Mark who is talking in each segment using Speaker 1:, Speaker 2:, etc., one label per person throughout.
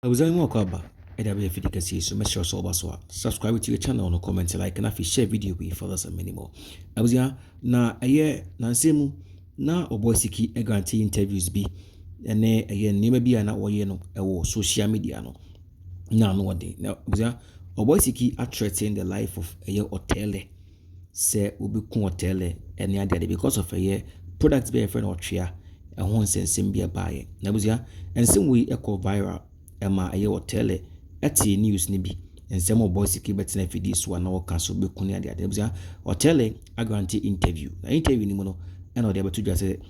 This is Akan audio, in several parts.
Speaker 1: Abusua mu akɔ aba ɛde abɛyɛ fidi kɛseɛ yi so. Mɛhyɛ sɛ ɔba so a, subscribe to your channel no, comment, like na afei share video bi for others and many more. Abusua, na ɛyɛ nansɛ mu na Oboy Siki grant interviews bi ɛne ɛyɛ nneɛma bi a na wɔyɛ no ɛwɔ social media no na ano ɔden. Na abusua, Oboy Siki threaten the life of ɛyɛ Otele sɛ wobɛku Otele ɛne adeade because of ɛyɛ product bi a yɛfrɛ no Ɔtwea ɛho nsɛnsɛm bi ɛbaeɛ. Na abusua, nsɛm wei ɛkɔ viral ɛma ɛyɛ Otele ɛte news no bi, nsɛm a Oboy Siki bɛtena afidie so a na wɔka so bɛku ne adeade. Abusua, Otele agrant interview, na interview no mu no ɛna ɔde abɛto dwa sɛ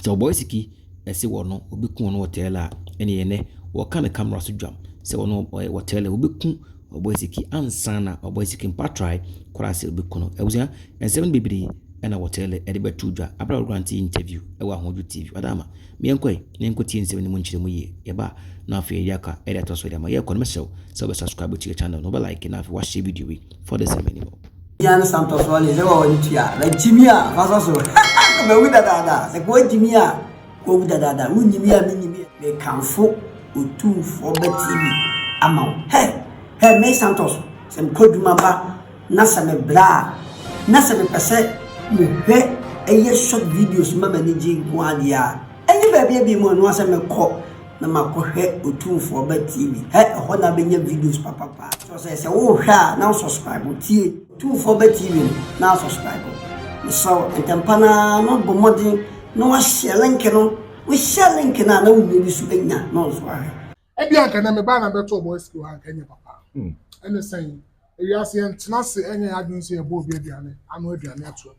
Speaker 1: Oboy Siki ɛsɛ wɔ no obɛku ɔno Otele a, ɛne yɛnɛ wɔka ne camera so dwam sɛ ɔno Otele obɛku Oboy Siki ansa na Oboy Siki mpatrae koraa sɛ obɛku no. Abusua, nsɛm no bebree ɛna Otele ɛde bɛto dwa abere a wɔgrant interview ɛwɔ Ahodwo TV. Ɔdama meɛnkɔe na yɛnkɔtie nsɛm no mu nkyerɛ mu yie. Yɛba na afei yɛde aka ɛde atɔ so de ama yɛkɔ no. Mɛhyɛw sɛ wobɛ subscribe to your channel na wobɛ like na afei wahyɛ video yi for the same anymore.
Speaker 2: Yan Santos wale sɛ wɔwɔ ne tua na gyimi a fa sɔ so bɛwu dadaada sɛ kò gyimi a kò wu dadaada wonyimi a menyimi. Mekamfo Otumfoɔ Ba TV ama wo. Hɛ hɛ, me Santos, sɛ mekɔ adwuma ba na sɛ mebrɛ a, na sɛ mepɛ sɛ mehwɛ ɛyɛ short videos ma m'ani gye nko adeɛ a, ɛnyɛ baabi abi mu ɛno asɛ mekɔ na makɔhwɛ Otumfoɔ Ba TV. Hɛ, ɛhɔ na bɛnya videos papapa kyerɛ sɛ wohwɛ a na wo subscribe tie Otumfoɔ Ba TV no na subscribe. Mesrɛ ntɛmpa naa na bɔ mmɔden na wahyɛ link no. Wohyɛ link no a, na wo nua bi so anya na ɔnso ahwɛ.
Speaker 3: Ebi anka na meba na bɛtɔ Oboy Siki hɔ anka nyɛ papa. Ɛne sɛn ewiase yɛntena ase ɛnyɛ yɛ adwene sɛ yɛbɔ obi aduane ano aduane ato agu.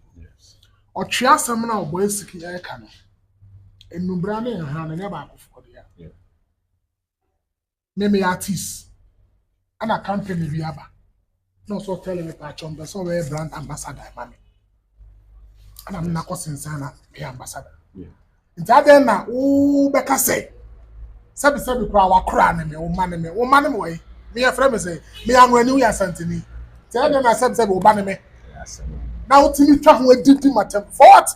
Speaker 3: Ɔtwe asɛm na Oboy Siki ɛreka no, nnubra ne nhan no nyɛ baakofoɔ dea. Me meyɛ artist ɛna company bi aba na ɔsɛ ɔtɛlɛ me paakyɛw mpɛ sɛ ɔbɛyɛ brand ambassador ma me, ɛna me nakɔ sensan na meyɛ ambassador. Nti adɛn na wobɛka sɛ sɛbisɛbi koraa wakora ne me, wo ma ne me, wo ma ne me wɔyi meyɛ frɛ me sɛ meyɛ anwani, woyɛ Asanteni, nti adɛn na sɛbisɛbi wo ba ne me na wotumi twa ho adidi matam for what?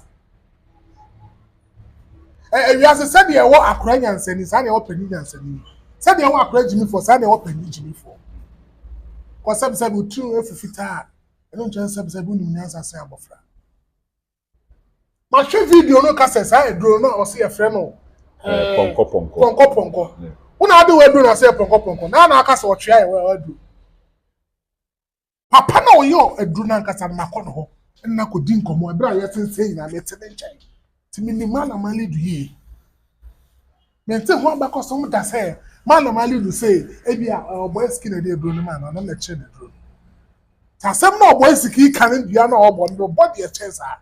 Speaker 3: Ewiase, sɛdeɛ ɛwɔ akora nyansani, saa na ɛwɔ panin nyansani, sɛdeɛ ɛwɔ akora gyimifoɔ, saa na ɛwɔ panin gyimifoɔ. Kɔ sɛbisɛbi otiri efu fitaa, ɛno nkyɛn sɛbisɛbi onim nyansa sɛn abɔfra. Mahwɛ video no ka sɛ saa aduro no a ɔsi yɛfrɛ no
Speaker 4: pɔnkɔ pɔnkɔ.
Speaker 3: Pɔnkɔ pɔnkɔ. Wɔn a ade wɔ aduro na ɔsɛ yɛ pɔnkɔ pɔnkɔ na aka sɛ ɔtwea yɛ wɔ aduro papa na ɔyɛ aduro na nkasa no makɔ ne hɔ nna kɔ di nkɔmɔ. Ɛberɛ a yɛsensɛn nyinaa mete ne nkyɛn nti menim Anam Alidu yie. Mente ho abakɔsɛm da sɛ Malam Alidu sɛ ebi a Oboy Siki na ɛde aduro no ma no, ɔno na ɛkyerɛ no aduro no. Nti asɛm na Oboy Siki ka ne dua na ɔbɔ no bɔ deɛ kyɛn saa.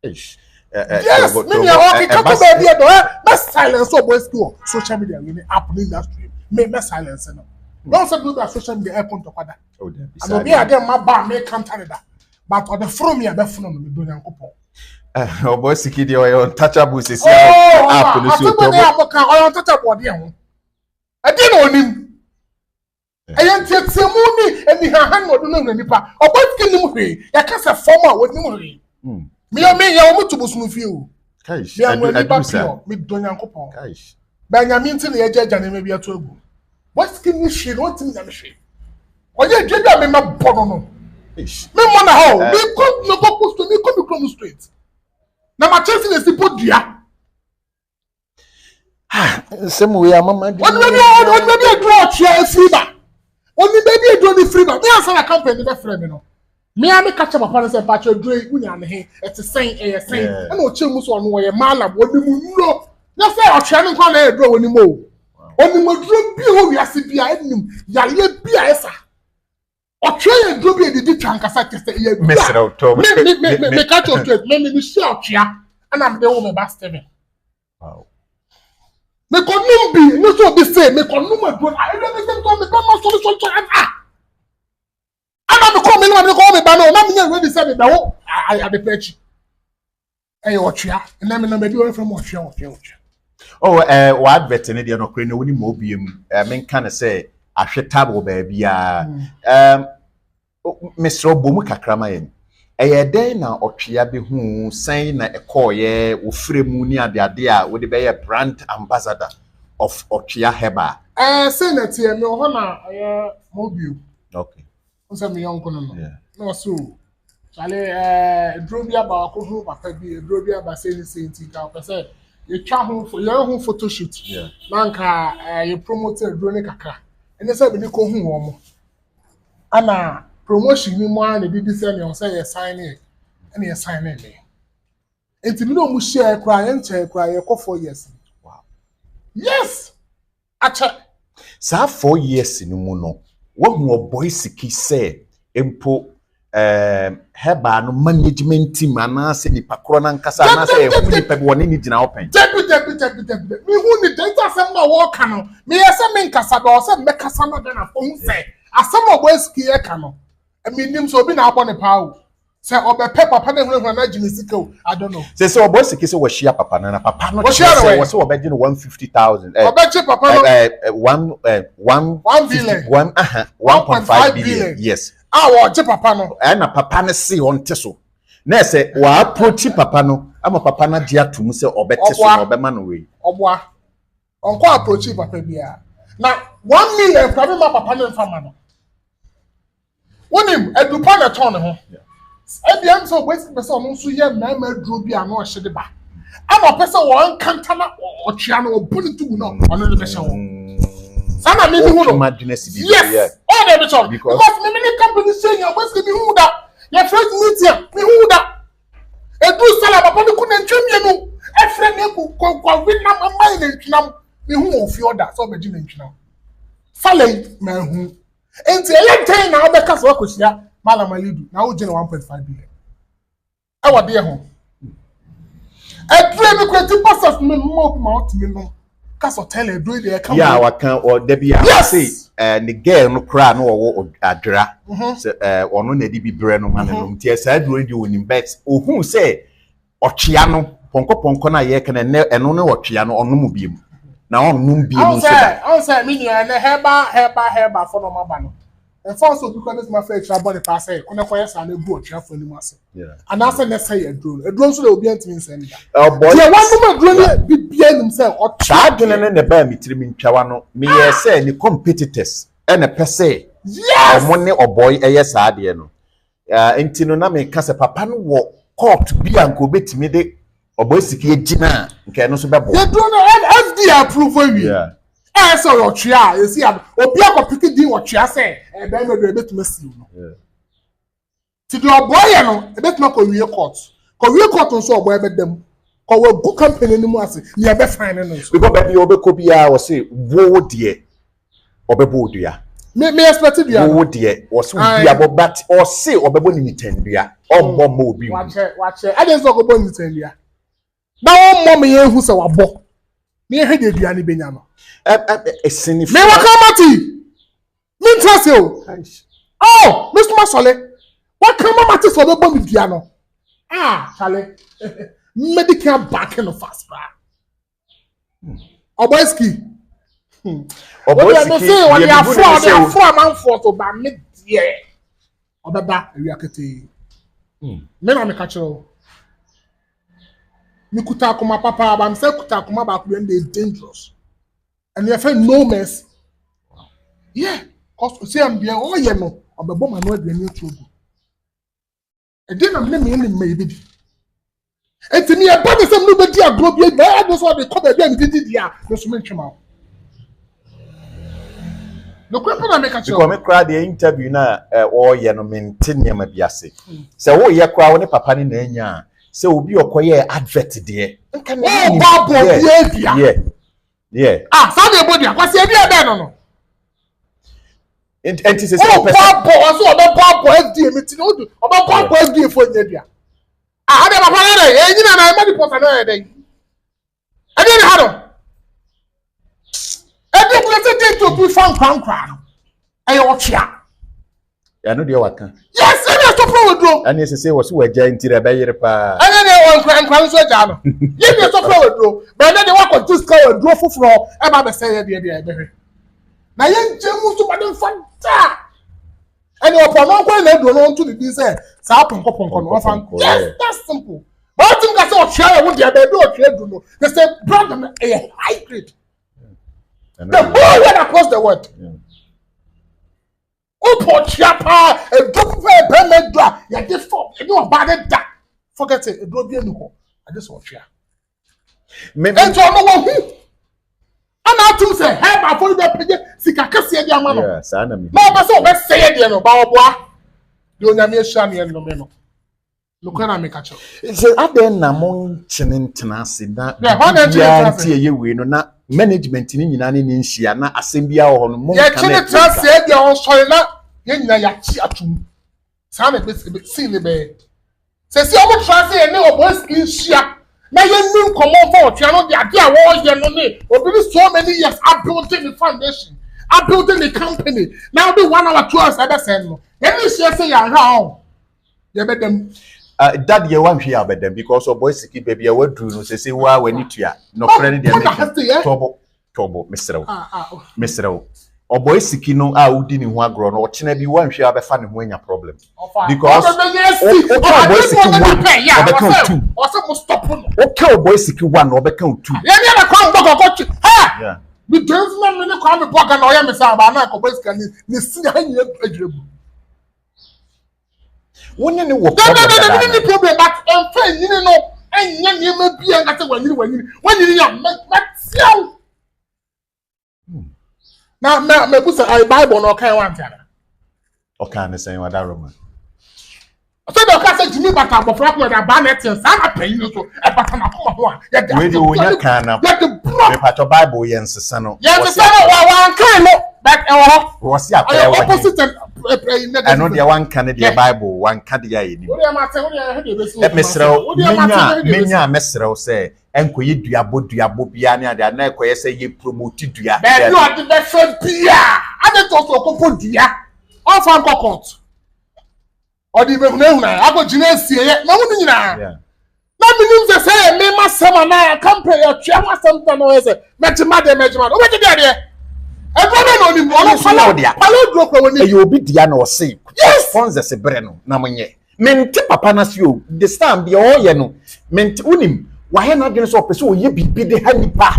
Speaker 3: Yes, me nua, ɔkeka kɔ baabi ɛdɔ ɛ mɛ silence Oboy Siki wɔ social media wei ne app ne industry me mɛ silence no wɔn sɛ bi social media ɛkɔ ntɔkwa da ana obi a adeɛ mma ba a me kanta ne da, but ɔde foro mi a bɛfono no, me do Nyankopɔn.
Speaker 4: Oboy Siki deɛ, ɔyɛ untouchable sisi app no so.
Speaker 3: Ɔtɔ bɔ a moka ɔyɛ untouchable, ɔdeɛ ho ɛdeɛ na onim ɛyɛ ntiatiamu ne anihaha na ɔde no hwɛ nipa. Oboy Siki nim hwee, yɛka sɛ fam a wɔnim hwee. Meyɛ meyɛ wɔn to bosom fie o. Meyɛ wɔn nipa pure, medɔ Nyankopɔn bɛnyame nti na yɛgya agya nneɛma bi ato agu. Oboy Siki ni hwee na ɔntumi nyame hwee. Ɔyɛ adwa bi a mema bɔ no memmɔ na hɔ o. Mekɔ mekɔ posto, mekɔ me kurom straight na makyɛ sɛ na esi po dua.
Speaker 4: Nsɛm wei amama.
Speaker 3: Ɔne baabi ɔne baabi aduro ɔtwea efiri ba, ɔne baabi aduro ne firi ba. Me ansa na company bɛfrɛ me no, me a meka kyɛ papa no sɛ mpakyɛ, aduro yi wonya ne he, ɛte sɛn, ɛyɛ sɛn? Ɛna ɔkyerɛ mu sɛ ɔno ɔyɛ malam, ɔne mu nnuro nyɛ sɛ ɔtwea no nkwa na ɛyɛ aduro a wɔnim o. Ɔnim aduro bi a ɛwɔ wiase bi a ɛnim yareɛ bi a ɛsa. Ɔtwea yɛ aduro bi a ɛdidi twa nkasa kyɛ sɛ ɛyɛ aduro a me me me me meka kyerɛ straight, me me me hyia ɔtwea ɛna mede wo me ba Steven. Mekɔnum bi ne sɛ obi se mekɔnum aduro no ɛdɛ ne sɛ me bɛ ma sɔre sɔre sɔre ɛna ɛna mekɔ me ne ma mekɔ me ba no na menya ready sɛ mebɛwo adepɛ akyi ɛyɛ ɔtwea ɛnna me nam baabi a wɔfrɛ mu ɔtwea, ɔtwea, ɔtwea.
Speaker 4: Oh, wɔ advert ne deɛ nɔkorɛ no wonim obiem menka no sɛ ahweta wɔ baabiaa. Mesrɛ bɔ mu kakra ma yɛn. Ɛyɛ dɛn na ɔtwea bɛhu sɛn na ɛkɔɔyɛ wɔ frɛ mu ne adeade a wode bɛyɛ brand ambassador? of Ɔtwea Herbal.
Speaker 3: Ɛɛ sei na ɛteɛ, mewɔ hɔ na ɛyɛ mobio.
Speaker 4: Okay.
Speaker 3: N sɛ me yɔnko no no. Na ɔsɛ o, kyale ɛɛ aduro bi aba wakɔhu papa bi, aduro bi aba sei ne sei nti nka ɔpɛ sɛ yɛtwa ho yɛyɛ ho photo shoot. Na nka ɛɛ yɛ promote aduro no kakra. Ɛne sɛ mede kɔhu wɔn mo. Ana promotion ni mu ara na ɛdidi sɛ nea ɔsɛ yɛ sign ne ɛna yɛ sign ne me. Nti me ne ɔmo hyiaɛ koraa yɛnkyɛɛ koraa yɛkɔ 4 years ni.
Speaker 4: Wow.
Speaker 3: Yes! Akyɛ.
Speaker 4: Saa 4 years no mu no, woahu ɔbɔe siki sɛ mpo um, herbal no management team anaasɛ nipa korɔ no ankasa anaasɛ ɛho nipa bi wɔne ne gyina hɔ pɛn?
Speaker 3: Dabi dabi dabi dabi dabi mehu ne da nti asɛm no a wɔreka no meyɛ sɛ menkasa bɛ ɔsɛ mmɛkasa na Ghanafoɔ hu sɛ asɛm a ɔbɔe siki ɛka no menim sɛ obi na abɔ ne paa o. Sɛ ɔbɛpɛ papa no ahunahuna no agye ne sika o, I don't know.
Speaker 4: Sɛ sɛ ɔbɔ siki sɛ wɔahyia papa no na papa no kyerɛ sɛ wɔ sɛ wɔbɛgye no 150,000.
Speaker 3: Eh, ɔbɛgye papa no.
Speaker 4: Eh, eh, one eh, one
Speaker 3: one billion.
Speaker 4: One aha 1.5 billion. Yes.
Speaker 3: A wɔgye papa no.
Speaker 4: Ɛna papa no se ɔnte so. Na ɛsɛ wɔaprochi papa no ama papa no agye ato mu sɛ ɔbɛte so na ɔbɛma no wei.
Speaker 3: Ɔboa. Ɔnkɔ approachi papa biara. Na 1 million kura mi ma papa no nfa ma no. Wonim, adupa na ɛtɔn ne ho. Ebia ɛm sɛ ɔbɛsi pɛ sɛ ɔno nso yɛ mmarima aduro bi a na ɔhyɛ de ba. Ɛna ɔpɛ sɛ wɔn nkanta na ɔtwea no ɔbu ne tugu na ɔno ne bɛhyɛ hɔ. Saa na mimi hu no. Yes, ɔyɛ dɛ bɛkyɛ because mimi ne company hyɛ nyɛ ɔbɛsi mi hu da. Yɛfrɛ meeting a mi hu da. Eduru sala papa no ku nantwi mmienu ɛfrɛ ne ku kɔkɔwe nam ɛma yɛ nantwinam. Mi hu wɔn fi ɔda sɛ ɔbɛgye nantwinam. Sala yi ma ehu. Nti ɛyɛ dɛn na wobɛka sɛ woakɔhyia Malam Alidu na wogye no 1.5 billion ɛwɔ deɛ ho? Aduro bi kura ti pastors no mma obi ma ɔtumi nom ka sɛ ɔtɛlɛ aduro yi deɛ ɛka
Speaker 4: Yeah, waka ɔda bi a ɔse eh, ne girl no koraa na ɔwɔ adwera sɛ eh, ɔno na ɛde bi brɛ no ma no nom nti saa aduro no deɛ ɔnim but ohuu sɛ Ɔtwea no, pɔnkɔ pɔnkɔ no a yɛreka no ɛnɛ, ɛno ne ɔtwea no, ɔnnom biom. Na ɔnnom biom nso da.
Speaker 3: Ɔn sɛ, me nua, ɛnɛ herbal, herbal, herbal fo na ɔmo aba no. Ɛmfa ho sɛ obi koraa bɛtumi afa akyire abɔ ne paa sɛ, kɔ na kɔyɛ saa na egu ɔtweafo anim ase. Anaasɛ na ɛsɛe aduro no. Aduro nso deɛ obiara ntumi nsɛe no da. Deɛ wanom aduro no bibiara nim sɛ ɔtwea
Speaker 4: Saa adwene no na ɛbaa me tirim ntwawa no, meyɛɛ sɛ ne competitors na ɛpɛ sɛ ɔmo ne ɔbɔe yɛ saa adeɛ no. Ah, nti no na meka sɛ papa no wɔ court bi a nka obetumi de ɔbɔ esiki agyina a nka ɛno nso bɛboa.
Speaker 3: Yɛduro no FDA approve awie. Ɛyɛ sɛ ɔyɛ ɔtwea a yɛsi ano obi akɔpeke din ɔtwea sɛ ɛbɛrima duro ebetumi asiw no. Ti deɛ ɔbɔ yɛ no ebetumi akɔ wie court. Kɔ wie court nso ɔbɔ ɛbɛda mu. Kɔ wagu company no mu ase nea ɛbɛ fine no nso.
Speaker 4: Because baabi a ɔbɛkɔ biara ɔse wo deɛ ɔbɛbɔ odua.
Speaker 3: Me me expect dua
Speaker 4: no. Wo deɛ ɔse wo dua bɔ but ɔse ɔbɛbɔ ne nitɛndua ɔmmɔ mma obi nhu.
Speaker 3: Wakyɛ wakyɛ ɛde nso ɔkɔbɔ ne nitɛndua na wɔmmɔ me yɛn hu sɛ wabɔ na yɛhwɛ deɛ dua no bɛnya no.
Speaker 4: Ɛ ɛ ɛsini
Speaker 3: fura. Me wɔ kama ti me ntra se o. Oh me suma sɔle waka ma ma te sɛ ɔbɛbɔ me dua no ah chale mmɛdi kan back no fast koraa. Ɔbɔ ski.
Speaker 4: Ɔbɔ ski.
Speaker 3: Ɔde afro ɔde afro amanfoɔ so ba me deɛ ɔbɛba awia ketee. Me na meka kyerɛ wo. Mekuta akoma papa ba mesɛ kuta akoma baako bi ɛnde dangerous. Ɛno yɛfrɛ no mercy. Yeah, cause ɔsɛ ɛm deɛ ɔyɛ no ɔbɛbɔ ma no aduane atu agu. Ɛdeɛ na mene me ne mma yɛbɛdi. Enti me ɛba ne sɛ mene bɛdi agorɔ bi na ɛyɛ adwene sɛ ɔde kɔ baabi a mede di deɛ a, me nso mentwe ma wo. Nokorɛ pɛ na meka kyerɛ
Speaker 4: wo. Because me koraa deɛ interview no a wɔreyɛ no mente nneɛma bi ase. Sɛ woyɛ koraa wo ne papa no na anya a, sɛ obi ɔkɔyɛɛ advert deɛ, nka ne
Speaker 3: nim. Wɔbɔ abɔ obi adua.
Speaker 4: Yeah. Yeah.
Speaker 3: Ah, saa na ɛbɔ dua. Kwasi ebi ɛbɛn no no.
Speaker 4: Nti sɛ sɛ ɔpɛ
Speaker 3: sɛ. Ɔbɔ abɔ ɔsɛ ɔbɛbɔ abɔ FDA mi ti na ɔdu ɔbɛbɔ abɔ FDA fo nyɛ dua. Ah, ɔde papa yɛ dɛ ɛnyina na ɛma nipa na yɛ dɛ. Ɛdeɛ ne ha no. Ɛdeɛ kura sɛ deɛ nti obi fa nkwa nkwa no ɛyɛ ɔtwea.
Speaker 4: Ɛno deɛ waka.
Speaker 3: Yes, ɛna ɛsɔ fún waduro.
Speaker 4: Ɛne sese wɔ so wagya nti na ɛbɛyere paa.
Speaker 3: Ɛne deɛ wɔ nkura nkura nso agya no. Yɛ deɛ ɛsɔ fún waduro. Bɛn ne deɛ wakɔ gye sika waduro foforɔ ɛba abɛsɛ yɛ deɛ deɛ ɛbɛhwɛ. Na yɛn nkyɛn mu nso bade nfa daa. Ɛne ɔpɔ no nkɔ na aduro no ɔnto ne din sɛ saa pɔnkɔ pɔnkɔ no ɔfa. Yes, that's simple. Bɔn ti mu ka sɛ ɔtwea yɛ wo deɛ baabi ɔtwea duro no. They say brand no ɛyɛ high grade. The whole world across the world. Wopɔ ɔkyea paa, eduro papa yɛ bɛrima eduro a yɛde fɔ yɛde ɔbaa ne da. Forget it, eduro bi enu hɔ, agye sɛ ɔtwea. Nti ɔno wɔ hu. Ɛna atum sɛ hɛba afɔri bɛ pɛgye sika kɛseɛ de ama no. Na ɔbɛ sɛ ɔbɛ sɛyɛ deɛ no, ba ɔboa. Deɛ onyame ahyira no yɛ nnome no. Nokorɛ na meka kyerɛ wo.
Speaker 4: Sɛ adɛn na mo nkyene ntena ase na biribiara nti ɛyɛ wei no na management no nyinaa ne ne nhyia na asɛm biara wɔ hɔ no mo nka na
Speaker 3: yɛkyene tena ase ɛdeɛ ɔnsɔre na yɛn nyinaa yɛakye atom saa na ɛbɛsi sii ne bɛyɛ sɛsi ɔmo tra ase yɛne ɔbɔnsiki nhyia na yɛnni nkɔmmɔ mfa ɔtwea no de adeɛ a wɔreyɛ no ne obi ne so many years abuilding ne foundation abuilding ne company na ɔde 1 hour 2 hours ɛbɛsɛn no yɛne nhyia sɛ yɛahwɛ a ɔn yɛbɛda mu.
Speaker 4: Uh, dad yɛ wanhwɛ yɛ abɛdam because ɔbɔ siki baabi a waduru no sese waa w'ani tua nɔkorɛ no deɛ meka tɔbo tɔbo mesrɛ wo ah, ah, oh. mesrɛ wo ɔbɔ siki no a wodi ne ho agorɔ no ɔkyena bi wanhwɛ yɛ abɛfa ne ho anya problem because woka ɔbɔ siki one ɔbɛka o two woka ɔbɔ siki one ɔbɛka o two.
Speaker 3: Yɛn yɛn na kwan bɔ kɔkɔ twi ha mi dɛn nso na mi ne kwan mi bɔ gana ɔyɛ mi sɛ ɔbaa na akɔbɔ sika ne ne si ha nyina adwira mu.
Speaker 4: Wo ne ne wɔ problem
Speaker 3: dada anaa? Ne problem but ɛnfa enyini no ɛnyɛ nneɛma bi a ɛnka sɛ wanyini wanyini wanyini a mɛtia wo. Hmm. Na mɛ mɛbu sɛ ayi Bible na ɔka yɛ wante ana?
Speaker 4: Ɔka ne sɛn wada Roma.
Speaker 3: Sɛdeɛ ɔka sɛ gyimi bata abɔfra koma de abaa na ɛteɛ saa na panyin no nso ɛbata n'akoma ho a yɛde
Speaker 4: wei deɛ wonya kan na
Speaker 3: yɛde borɔ
Speaker 4: mepatɔ Bible yɛ nsesa no
Speaker 3: yɛn nsesa no wa wankan no but ɛwɔ hɔ
Speaker 4: wɔsi akɔyɛ
Speaker 3: wɔ opposite and
Speaker 4: ɛno deɛ wanka ne deɛ Bible wanka deɛ a yɛnim mesrɛ wo menya menya mɛsrɛ wo sɛ ɛnkɔyɛ duabɔ duabɔ biara ne adeɛ na ɛkɔyɛ sɛ yɛ promote dua
Speaker 3: baabi ɔde bɛfɛ bia ade tɔ so ɔkɔpɔ dua ɔmfa nkɔ court ɔde bɛhunahuna akɔgyina asieɛ na wo no nyinaa na menim sɛ sɛ yɛ mema sɛm anaa campaign yɛtwea ho asɛm ta na ɔyɛ sɛ mɛgye ma deɛ mɛgye ma deɛ wobɛgye deɛ adeɛ ɛduro bɛ na ɔnim ɔno pala pala duro kora wɔnim
Speaker 4: ɛyɛ obi dea na ɔse yes sponsors berɛ no na monyɛ mente papa no ase o this time deɛ ɔyɛ no mente wonim wayɛ n'adwene sɛ ɔpɛ sɛ ɔyɛ biribi de ha nipa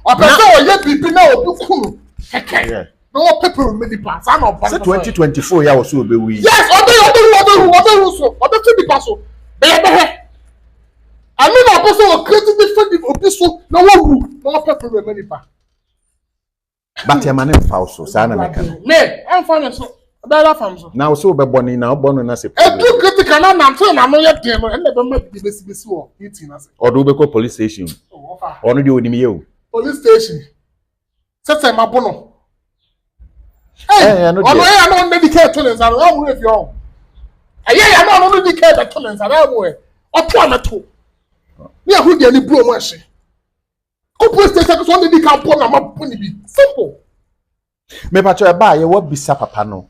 Speaker 3: ɔpɛ sɛ ɔyɛ biribi na obi ku no kɛkɛ na ɔpɛpɛ omi nipa saa na ɔba
Speaker 4: sɛ 2024 yɛ a wɔsɛ ɔbɛwu yi
Speaker 3: yes ɔbɛyɛ ɔbɛwu ɔbɛwu ɔbɛwu so ɔbɛto nipa so bɛyɛ bɛhɛ ɛno na ɔpɛ sɛ ɔkireti de fa obi so na wɔwu na ɔpɛpɛ omi nipa.
Speaker 4: But ɛma ne nfa wo so saa na meka no.
Speaker 3: Me ɛnfa ne so ɛbɛyɛ afa so.
Speaker 4: Na wo sɛ wobɛbɔ ne na wobɔ no na sɛ.
Speaker 3: Edu critical na nante na ano yɛ den no ɛna ɛbɛma bibi besi besi wɔ meeting ase.
Speaker 4: Ɔde wobɛkɔ police station. Ɔno deɛ onim yɛ o.
Speaker 3: Police station sɛsɛ ma bo no. Ɔno ɛyɛ ano ɔno di kɛɛ to ne nsa no ɔmo efi ɔmo. Ɛyɛ yɛ ano ɔno di kɛɛ bɛto ne nsa no ɔmo ɛ ɔto a mɛto. Ne ɛho deɛ ne buro mu ɛhye. Kɔ police station so ɔno di ka bɔ na ma bɔ ne bi simple.
Speaker 4: Mepakyɛ ɛbaa yɛ wabisa papa no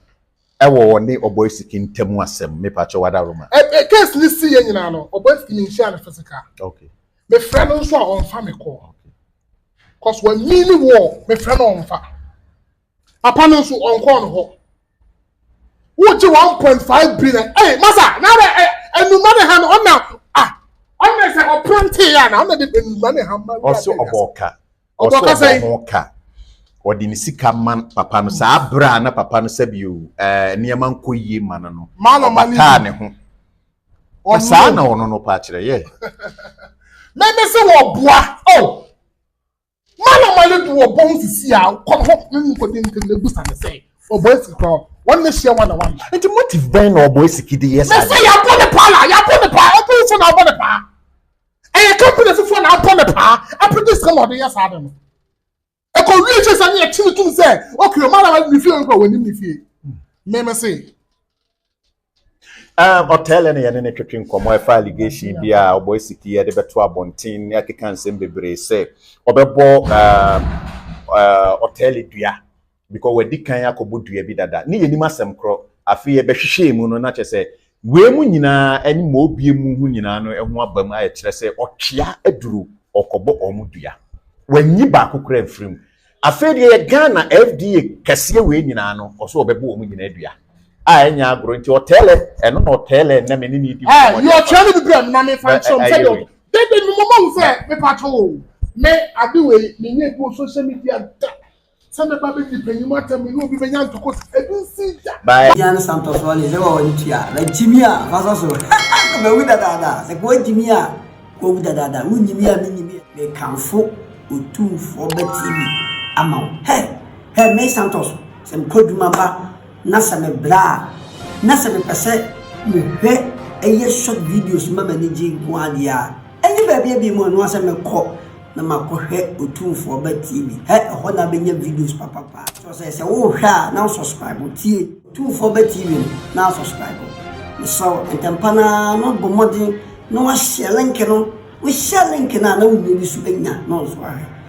Speaker 4: ɛwɔ ɔne Ɔbɔesiki ntamu asɛm mepakyɛ wada Roma.
Speaker 3: Ɛ case ni si yɛ nyinaa no Ɔbɔesiki mi nhyia no physical.
Speaker 4: Okay.
Speaker 3: Mefrɛ no nso a ɔnfa me call. Cause wɔ mini wɔ mefrɛ no ɔnfa. Papa no nso ɔnkɔɔ no hɔ. Wogye 1.5 billion. Ɛy masa na bɛ ɛ enuma ne ha no ɔna ah ɔna sɛ ɔprante ya na ɔna de enuma ne ha ma.
Speaker 4: Ɔso ɔbɔ ka. Ɔso ɔbɔ ho ka. Ɔde ne sika ma papa no saa bere a na papa no sɛbi o ɛɛ nneɛma nkɔ yie ma no no. Ɔbataa ne ho. Na saa na ɔno no pa akyerɛ yɛ.
Speaker 3: Mɛmɛ sɛ wɔboa oh. Mana male do wɔ bɔn sisi a kɔ hɔ ne no nkɔdi ntɛm na ebusa ne sɛ ɔbɔ esiki koraa wɔn ne hyia one on one.
Speaker 4: Nti motive bɛn na ɔbɔ esiki de yɛ saa?
Speaker 3: Mese yɛabɔ ne paa la yɛabɔ ne paa ɛpɛ nso na abɔ ne paa ɛyɛ company foforɔ na abɔ ne paa apɛgye sika na ɔde yɛ saa de no ɛkɔ wie kyɛ sɛ ne yɛkye ne tum sɛ okay ɔma na ne fie nkɔ wɔnim ne fie meme se
Speaker 4: Ɔtɛɛlɛ na yɛne no twetwe nkɔmmɔ ɛfa allegation bi a ɔbɔ esiki yɛde bɛto abɔnten ne akeka nsɛm bebree sɛ ɔbɛbɔ ɔtɛɛlɛ dua because wadi kan akɔbɔ dua bi dada ne yɛnim asɛm korɔ afei yɛbɛhwehwɛɛ mu no na kyerɛ sɛ wei mu nyinaa ɛne ma obie mu ho nyinaa no ɛho aba mu ayɛ kyerɛ sɛ ɔtwea aduro ɔkɔbɔ ɔmo dua wanyi baako koraa mfiri mu Afei deɛ yɛ Ghana FDA kɛseɛ wei nyinaa no ɔsɛ ɔbɛbɔ wɔn nyinaa dua a ɛnyɛ agorɔ nti ɔtɛɛlɛ ɛno na ɔtɛɛlɛ nnɛ me ne ne di
Speaker 3: nkɔmmɔ deɛ ɔtwerɛ no bi brɛ me na mefa nkyerɛ m sɛdeɛ ɔtɔ dede me mɔmɔ hu sɛ mepa kyɛw o me ade wei menyɛ bi wɔ social media da. Sɛ mɛba bɛdi panyin mu atɛm, me ne obi bɛnya ntɔkwa, ebi nsi da.
Speaker 4: By.
Speaker 2: Bia ne Santos wale sɛ wɔ w'ani tua na gyimi a fa sɔ so mawu dadaada sɛ kɔ gyimi a kɔwu dadaada wonyimi a menyimi mekamfo Otumfoɔ ba TV ama wo hɛ hɛ me Santos sɛ mekɔ adwuma ba na sɛ mebrɛ a na sɛ mepɛ sɛ mehwɛ ɛyɛ short videos ma m'ani gye nko adeɛ a ɛnyɛ baabi a bi mu ɛno asɛ mekɔ na makɔhwɛ Otumfoɔ Ba TV. Hɛ, ɛhɔ na abɛnya videos papapa. Kyerɛ sɛ, sɛ wohwɛ a na wo subscribe, tie Otumfoɔ Ba TV no na subscribe. Mesrɛ wo, ntɛmpa no ara na bɔ mmɔden na wahyɛ link no. Wohyɛ link no a na wo nua bi so anya na ɔnso ahwɛ.